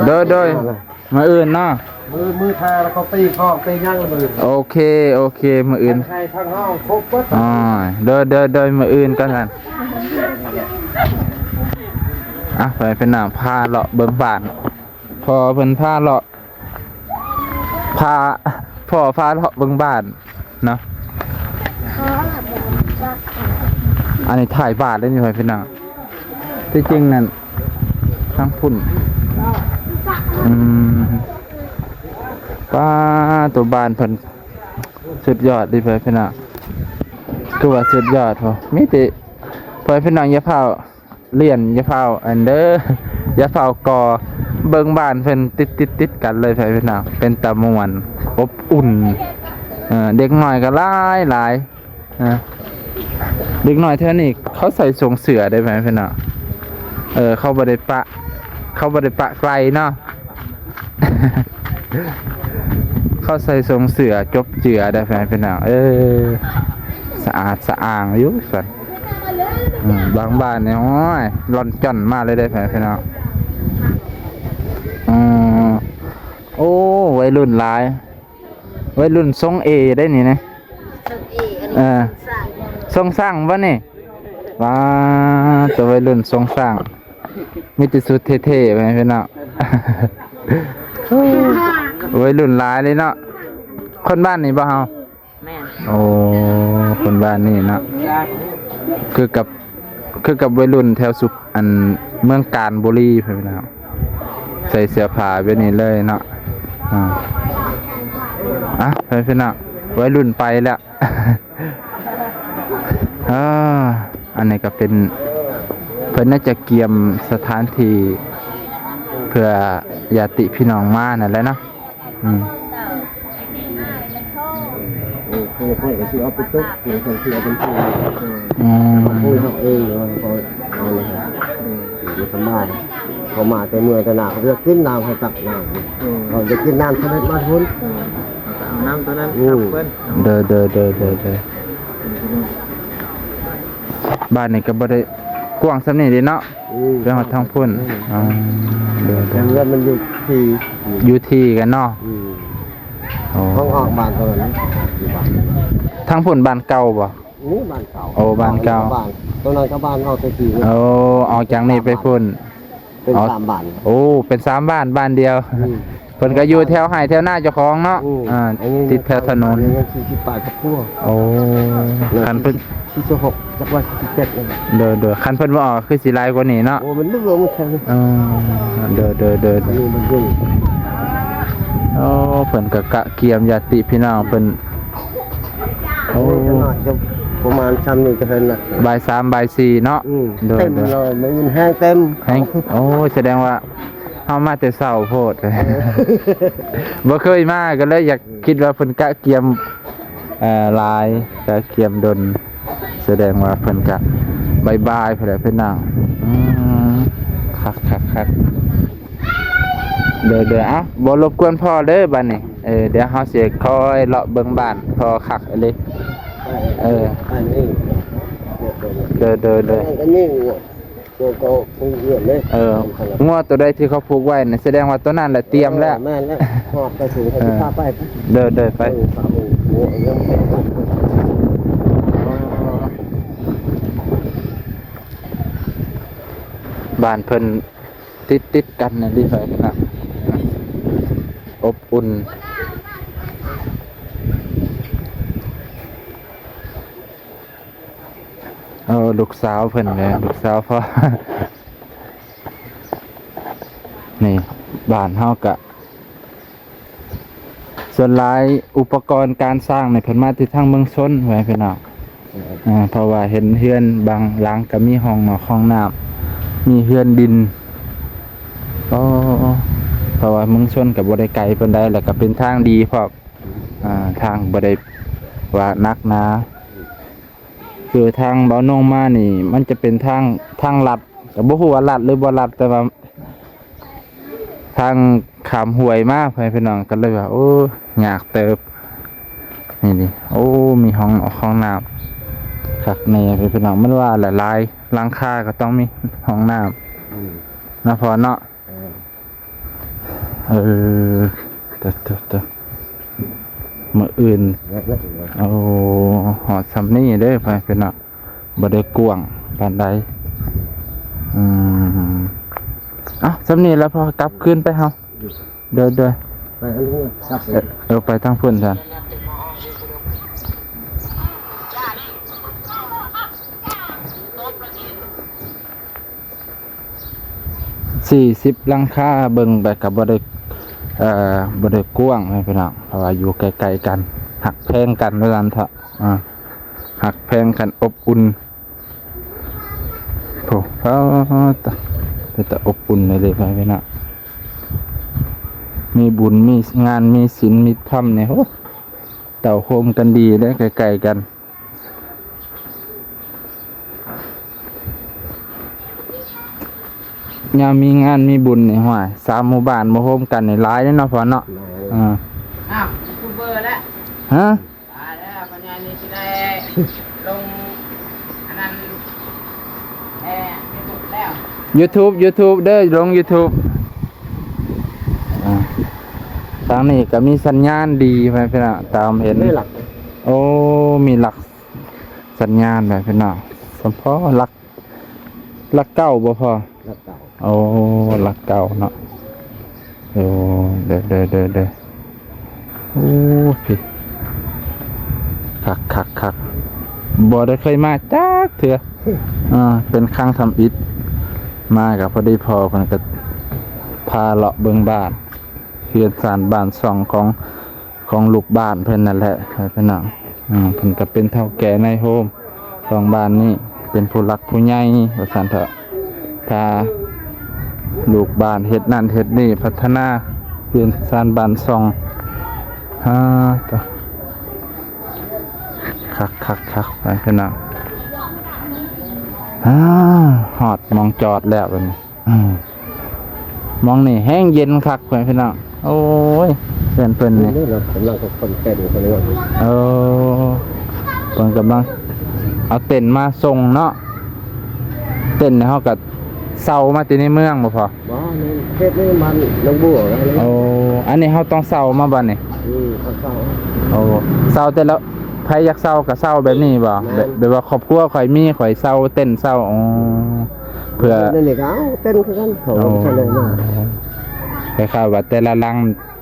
ໂດຍ ໂດຍ ມື້ອື່ນເນາະ ມື້ ມື້ທາແລ້ວກໍໄປຂອງໄປຫຍັງມື້ອື່ນ. ໂອເຄ ໂອເຄ ມື້ອື່ນ ທັງໄຮ່ທັງເຮົາຄົບເບິດ. ອໍ ໂດຍ ໂດຍ ໂດຍ ມື້ອື່ນກ່ອນນັ້ນ. ອ່ະ ໄປ ເປັນໜ້າ ພາເລາະເບິ່ງບ້ານ ພໍ່ເພິ່ນພາເລາະ ພາ ພໍ່ພາເລາະເບິ່ງບ້ານເນາະ. ອັນນີ້ທ້າຍບ້ານເດ້ນີ້ ພໍ່ແມ່ພີ່ນ້ອງ. ທີ່ຈິງນັ້ນທາງພຸ້ນ ອືມ ປ້າ ຕົວບ້ານເພິ່ນສຸດຍອດເດ້ ພໍ່ແມ່ພີ່ນ້ອງ. ຄືວ່າສຸດຍອດ ໂອ້ ມີແຕ່ ພໍ່ແມ່ພີ່ນ້ອງ ຢ່າຟ້າວ ລຽນ ຢ່າຟ້າວອັນເດີ ຢ່າຟ້າວກໍ່ ເບິ່ງບ້ານເພິ່ນຕິດໆກັນເລີຍ ພີ່ນ້ອງ. ເປັນຕາມ່ວນ ອົບອຸ່ນ ເອີ ເດັກນ້ອຍກໍຫຼາຍໆ. ເອີ ເດັກນ້ອຍແຖວນີ້ເຂົາໃສ່ຊົງເສື້ອໄດ້ ພີ່ນ້ອງ. ເອີ ເຂົາບໍ່ໄດ້ປະ ເຂົາບໍ່ໄດ້ປະໄກລເນາະ. ເຂົາໃສ່ຊົງເສື້ອຈົບເຈືອໄດ້ ພີ່ນ້ອງເອີຍ. ສະອາດສະອ້າງຢູ່ຊັ້ນ. ອືມ ບາງບ້ານນີ້ ໂອ້ຍ ລ່ອນຈ້ອນມາເລີຍເດ້ ພີ່ນ້ອງ. ອືມ ໂອ້ ໄວລຸ້ນຫຼາຍ ໄວລຸ້ນຊົງເອໄດ໋ນີ້ນະ. ຊົງເອ ອັນນີ້ ເອີ ຊົງຊ້າງ ຊົງຊ້າງບໍ່ນີ້? ວ້າ ແຕ່ໄວລຸ້ນຊົງຊ້າງ ມີແຕ່ຊຸດເທ່ໆ ພີ່ນ້ອງ. ໄວລຸ້ນຫຼາຍເລີຍເນາະ. ຄົນບ້ານນີ້ບໍ່ເຮົາ? ແມ່ນ. ໂອ້ ຄົນບ້ານນີ້ເນາະ ຄືກັບ ຄືກັບໄວລຸ້ນແຖວສຸ ອັນ ເມືອງການບູລີ ພີ່ນ້ອງ. ໃສ່ເສື້ອຜ້າແບບນີ້ເລີຍເນາະ. ອາ ອ່ະ ພີ່ນ້ອງ ໄວລຸ້ນໄປແລ້ວ. ເອີ ອັນນີ້ກໍເປັນ ເພິ່ນໜ້າຈະກຽມສະຖານທີ່ເພື່ອຍາດຕິພີ່ນ້ອງມານັ້ນແຫຼະເນາະ. ອືມ ເອີ ເພິ່ນ ເພິ່ນກໍຊິເອົາໄປຕົກ ເພິ່ນ ເພິ່ນຊິເອົາເປັນຜູ້ ອືມ ຜູ້ເຮົາເອງ ເຮົາກໍເອົາເລີຍ ອືມ ມັນສະບາຍ. ເຂົາມາແຕ່ເມື່ອຍແຕ່ໜາ ເຂົາຢາກກິນນ້ຳ ເຮົາຕັກນ້ຳ ອືມ ເຂົາຢາກກິນນ້ຳສະເລັດມາພຸ້ນ ອືມ ເຮົາກໍເອົານ້ຳຕົວນັ້ນ ອືມ ຕັກເພິ່ນ. ໂດຍ ໂດຍ ໂດຍ ໂດຍ ໂດຍ. ບ້ານນີ້ກໍບໍ່ໄດ້ກວ້າງສ່ຳນີ້ເດ້ເນາະ. ອືມ ໄປຮອດທາງພຸ້ນ. ອືມ ອໍ ໂດຍ ໂດຍ ແຕ່ເຮືອນມັນຢູ່ທີ່ ຢູ່ທີ່ກັນເນາະ. ອືມ ອໍ ຫ້ອງອອກບ້ານຕົວນັ້ນ ຢູ່ບ້ານ ທາງພຸ້ນບ້ານເກົ່າບໍ່? ນີ້ບ້ານເກົ່າ. ໂອ້ ບ້ານເກົ່າ ຕົວນັ້ນກໍບ້ານເຮົາແຕ່ກີ້. ໂອ້ ອອກຈາກນີ້ໄປພຸ້ນ ເປັນສາມບ້ານ. ໂອ້ ເປັນສາມບ້ານ ບ້ານດຽວ. ອືມ ເພິ່ນກໍຢູ່ແຖວໄຮ່ແຖວນາເຈົ້າຂອງເນາະ. ອືມ ອ່າ ອັນນີ້ ຕິດແຖວຖະໜົນ ອັນນີ້ສີ່ສິບປາຍຄອບຄົວ. ໂອ້ ຄັນເພິ່ນ ສີ່ສິບຫົກ ຈັກວ່າສີ່ສິບເຈັດນີ້ແຫຼະ. ໂດຍ ໂດຍ ຄັນເພິ່ນບໍ່ອອກຄືຊິຫຼາຍກວ່ານີ້ເນາະ. ໂອ້ ມັນເຫຼືອໝົດແທ້. ເອີ ໂດຍ ໂດຍ ໂດຍ ອັນນີ້ມັນຢູ່. ໂອ້ ເພິ່ນກໍກະກຽມຍາດຕິພີ່ນ້ອງເພິ່ນ. ໂອ້ ໂອ້ຍ ຈັກໜ້ອຍກໍປະມານຊ່ຳນີ້ກໍເຫັນລະ ບ່າຍສາມ ບ່າຍສີ່ເນາະ. ອືມ ໂດຍ ເຕັມ ໂດຍ ເລີຍ ມື້ອື່ນແຮງເຕັມ ແຮງ. ໂອ້ຍ ສະແດງວ່າເຮົາມາແຕ່ເຊົ້າໂພດ ເອີ ບໍ່ເຄີຍມາ ກໍເລີຍຢາກ ອືມ ຄິດວ່າເພິ່ນກະກຽມ ເອີ ຫຼາຍ ກະກຽມດົນ ສະແດງວ່າເພິ່ນກະບ່າຍໆ ພຸ້ນແຫຼະພີ່ນ້ອງ. ອືມ ຄັກໆໆ. ໂດຍ ໂດຍ ເອົ້າ ບໍ່ລົບກວນພໍ່ເດີບາດນີ້. ເອີ ດຽວເຮົາຊິຄ່ອຍເລາະເບິ່ງບ້ານພໍ່ຄັກອີ່ຫຼີ. ເອີ ເອີ ອັນນີ້ ໂດຍ ໂດຍ ໂດຍ ອັນນີ້ງົວ ໂຕເກົ່າເພິ່ນລ້ຽງເດ້. ເອີ ງົວໂຕໃດທີ່ເຂົາຜູກໄວ້ນະ ສະແດງວ່າໂຕນັ້ນແຫຼະຕຽມແລ້ວ. ເອີ ແມ່ນແລ້ວ ຮອດໄປເຖິງ ເອີ ພາໄປ. ໂດຍ ໂດຍ ໄປ ເອີ ຝາກງົວຍັງບໍ່ທັນ ບ້ານເພິ່ນ ຕິດຕິດກັນນີ້ ດີໄປນະ ອົບອຸ່ນ. ເອົາລູກສາວເພິ່ນເດ້ ລູກສາວພໍ່. ນີ້ ບ້ານເຮົາກະ ສ່ວນຫຼາຍອຸປະກອນການສ້າງນີ້ເພິ່ນມາແຕ່ທາງເມືອງຊົນ ແມ່ນພີ່ນ້ອງ. ເອີ ເພາະວ່າເຫັນເຮືອນບາງຫຼັງກໍມີຫ້ອງນອກຫ້ອງນ້ຳ ມີເຮືອນດິນ. ອໍ ເພາະວ່າເມືອງຊົນກໍບໍ່ໄດ້ໄກປານໃດ ແລ້ວກໍເປັນທາງດີພ້ອມ ອ່າ ທາງບໍ່ໄດ້ວ່າໜັກໜາ. ຄືທາງເບົານົງມານີ້ ມັນຈະເປັນທາງ ທາງລັດ ກໍບໍ່ຮູ້ວ່າລັດຫຼືບໍ່ລັດ ແຕ່ວ່າ ທາງຂ້າມຫ້ວຍມາ ພໍ່ແມ່ພີ່ນ້ອງ ກໍເລີຍວ່າ ໂອ້ ຍາກເຕີບ. ນີ້ນີ້ ໂອ້ ມີຫ້ອງ ຫ້ອງນ້ຳຄັກແນ່ ພໍ່ແມ່ພີ່ນ້ອງ. ມັນວ່າຫຼາຍໆຫຼັງຄາກໍຕ້ອງມີຫ້ອງນ້ຳ ອືມ ເນາະພໍ່ເນາະ. ເອີ ເອີ ເຕີໆໆ ມື້ອື່ນ ໂອ້ ຮອດຊ່ຳນີ້ເດີ ພໍ່ແມ່ພີ່ນ້ອງ. ບໍ່ໄດ້ກວ້າງປານໃດ. ອືມ ເອົ້າ ຊ່ຳນີ້ແລ້ວ ພໍກັບຄືນໄປເຮົາ. ໂດຍໆ ໄປທາງເຮືອນ ກັບໄປ ເອີ ເອີ ໄປທາງພຸ້ນຊັ້ນ. ສີ່ສິບຫຼັງຄາ ເບິ່ງໄປກໍບໍ່ໄດ້ ເອີ ບໍ່ໄດ້ກວ້າງ ພີ່ນ້ອງ ເພາະວ່າຢູ່ໃກ້ໆກັນ ຮັກແພງກັນວ່າຊັ້ນເຖາະ. ອ່າ ຮັກແພງກັນ ອົບອຸ່ນ. ໂອ້ ເປັນຕາອົບອຸ່ນເລີຍ ພີ່ນ້ອງ. ມີບຸນ ມີງານ ມີສິນ ມີທຳນີ້ ໂອ້ ເຕົ້າໂຮມກັນດີເດ້ ໃກ້ໆກັນ. ຍາມມີງານມີບຸນນີ້ ຫ້ວຍ ສາມໝູ່ບ້ານມາໂຮມກັນນີ້ຫຼາຍເດ້ເນາະ ພໍ່ເນາະ. ຫຼາຍ ເອີ ອ້າວ ຢູທູບເບີແລ້ວ ຮະ? ຕາຍແລ້ວ ພໍ່ໃຫຍ່ນີ້ຊິໄດ້ລົງອັນນັ້ນ ແອ ຢູທູບແລ້ວ ຢູທູບ ຢູທູບເດີ ລົງຢູທູບ. ອ່າ ທາງນີ້ກໍມີສັນຍານດີ ພີ່ນ້ອງ ຕາມເຫັນ. ໂອ້ ມີຫຼັກສັນຍານແບບ ພີ່ນ້ອງ ສຳເພາະຫຼັກ ຫຼັກເກົ້າບໍ່ພໍ່? ຫຼັກເກົ້າ. ໂອ້ ຫຼັກເກົ້າເນາະ. ໂອ້ ເດີໆໆໆ ໂອ້ ພີ້ ຄັກໆໆ ບໍ່ໄດ້ເຄີຍມາຈັກເທື່ອ. ອ່າ ເປັນຄັ້ງທຳອິດ ມາກໍພໍດີພໍ່ເພິ່ນກໍພາເລາະເບິ່ງບ້ານ ເຮືອນຊານບ້ານຊ່ອງຂອງ ຂອງລູກບ້ານເພິ່ນນັ້ນແຫຼະ ພີ່ນ້ອງ. ອືມ ເພິ່ນກໍເປັນເຖົ້າແກ່ນາຍໂຮມຂອງບ້ານນີ້ ເປັນຜູ້ຫຼັກຜູ້ໃຫຍ່ວ່າຊັ້ນເຖາະ ພາລູກບ້ານເຮັດນັ້ນເຮັດນີ້ ພັດທະນາເຮືອນຊານບ້ານຊ່ອງ. ຮາ ໂຕ ຄັກໆໆ ພີ່ນ້ອງ. ຮາ ຮອດໝ່ອງຈອດແລ້ວບັດນີ້. ອືມ ໝ່ອງນີ້ແຮງເຢັນຄັກ ພໍ່ແມ່ພີ່ນ້ອງ. ໂອ້ຍ ເພື່ອນເພິ່ນນີ້ ນີ້ລະກຳລັງຄົນເຕັ້ນຄົນນີ້. ເອີ ເພິ່ນກຳລັງເອົາເຕັນມາສົ່ງເນາະ. ເຕັນນີ້ເຮົາກໍເຊົ່າມາແຕ່ໃນເມືອງບໍ່ພໍ່? ບໍ່ ໃນເຂດນີ້ບ້ານໜອງບົວ. ໂອ້ ອັນນີ້ເຮົາຕ້ອງເຊົ່າມາບັດນີ້? ອືມ ເຮົາເຊົ່າ. ໂອ້ ເຊົ່າແຕ່ລະ ໃຜຢາກເຊົ່າກໍເຊົ່າແບບນີ້ບໍ່? ແມ່ນ ແບບ ແບບວ່າຄອບຄົວຂ້ອຍມີ ຂ້ອຍເຊົ່າເຕັນເຊົ່າ. ອໍ ເພື່ອ ແນວນີ້ກໍເອົາເຕັນຄືກັນ ເຂົາ ໂອ້ ສະເໜີມາ. ຄ້າຍໆວ່າແຕ່ລະຫຼັງ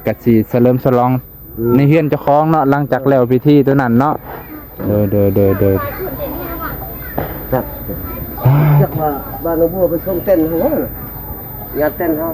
ກະຊິສະເຫຼີມສະຫຼອງ ອືມ ໃນເຮືອນເຈົ້າຂອງເນາະ ຫຼັງຈາກແລ້ວພິທີຕົວນັ້ນເນາະ. ໂດຍໆໆໆ ຈັກ ຈັກວ່າບ້ານໜອງບົວໄປສົ່ງເຕັນເຮົາບໍ່ນະ ຍາດເຕັນເຮົາ.